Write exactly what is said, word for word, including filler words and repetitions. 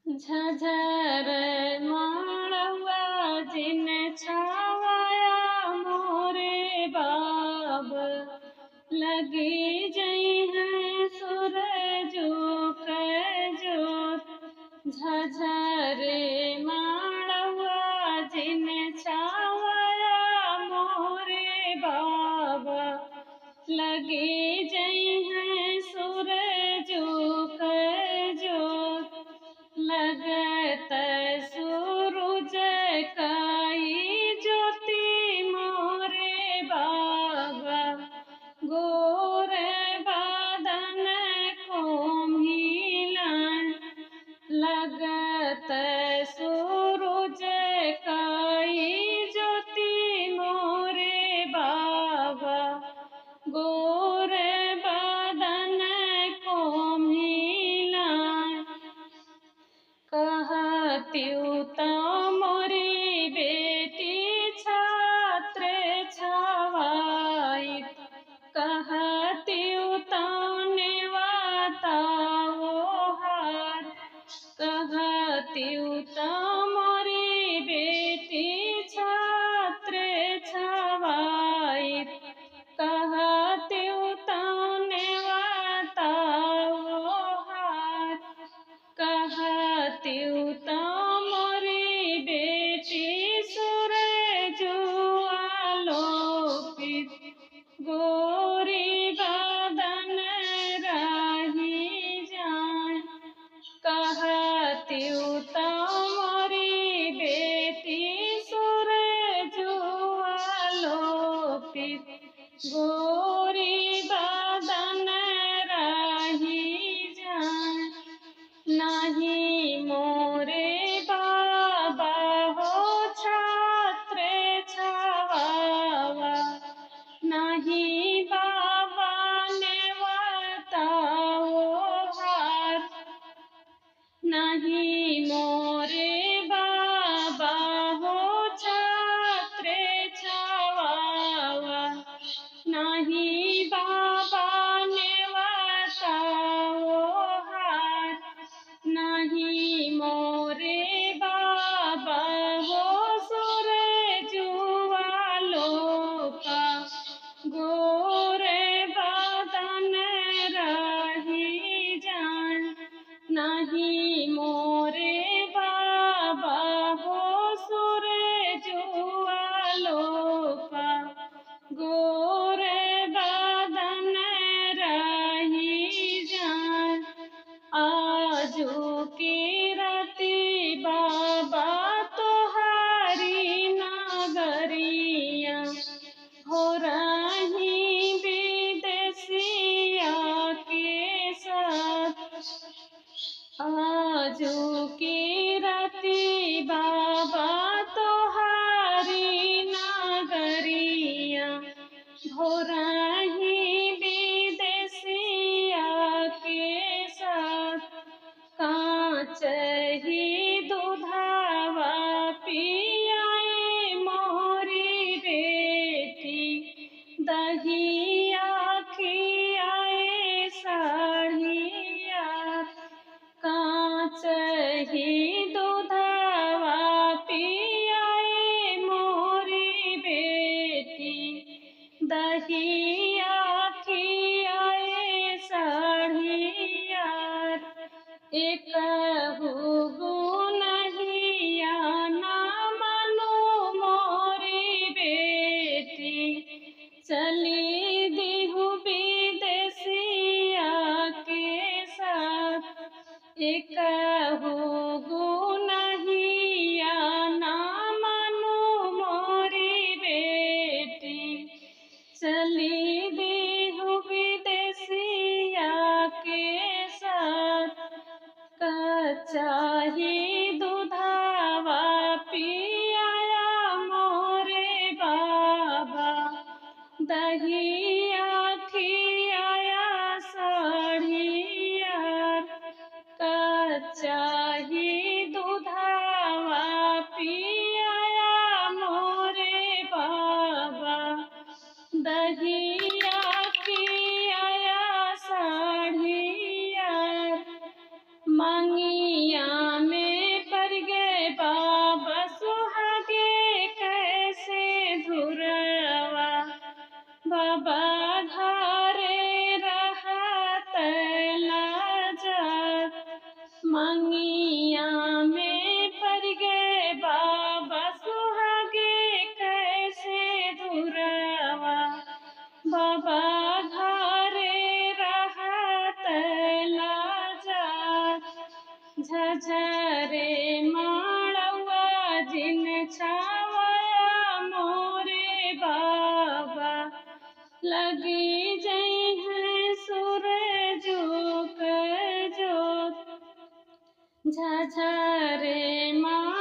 झझर माड़वा जिन छावाया मोरे बाबा, लगी जइहैं सूरजो कै जोत। झझर माड़वा जिन छावाया मोरे बाबा, लगी जइहैं सूरजो कै जोत। लगत सूरज कई ज्योति मोरे बाबा, गोर बदन कोम्हिलाय। लगत सूरज कई ज्योति मोरे बाबा, गोर बदन कोम्हिलाय। कहतिउ त मोरी बेटी छात्र छवाइत, कहतिउ त नेवाता ओहार। कहतिउ त मोरी बेटी छात्र छवाइत, कहतिउ त नेवाता ओहार। कहतिउ त मोरी बेटी सूरजो आलोकित, गोरी बदन रहि जाय। कहतिउ त मोरी बेटी सूरजो आलोकित, गोरी बदन रहि जाय। नाहीं मोरे बाबा हो छात्र छवावा, नाहीं बाबा नेवाता ओहार। नाहीं मोरे बाबा हो छात्र छवावा, नाहीं बाबा नेवाता ओहार। नाहीं मोरे बाबा हो सूरजो आलोका, गोर बदन रहि जाय। नाहीं मोरे बाबा हो सूरजो आलोका, गोर बदन रहि जाय। आजु के राती बाबा तोहारी नगरिया, भोरहीं बिदेसिया के साथ। आजु के राती बाबा तोहारी नगरिया, भोरहीं बिदेसिया के साथ। काचही दुधावा पियाए मोरी बेटी, दहिया खियाए साढ़िया। काचही दुधावा पियाए मोरी बेटी, दहिया खियाए साढ़िया। एकहु गुनहिया ना मानू मोरी बेटी, चली दिहु बिदेसिया के साथ। एकहु गुनहिया ना मानू मोरी बेटी, चली दिहु बिदेसिया के साथ। काचही दुधावा पियाया मोरे बाबा, दहिया खियाया साढ़िया। काचही दुधावा पियाया मोरे बाबा, दहिया खियाया साढ़िया। मंगिया मंगिया में पड़ गए बाबा सुहागे कैसे दुरावा। बाबा घरे रहत लाजा, झझरे माड़वा जिन छावया मोरे बाबा। लगी जइहैं सूरजो क जोत, झझरे मा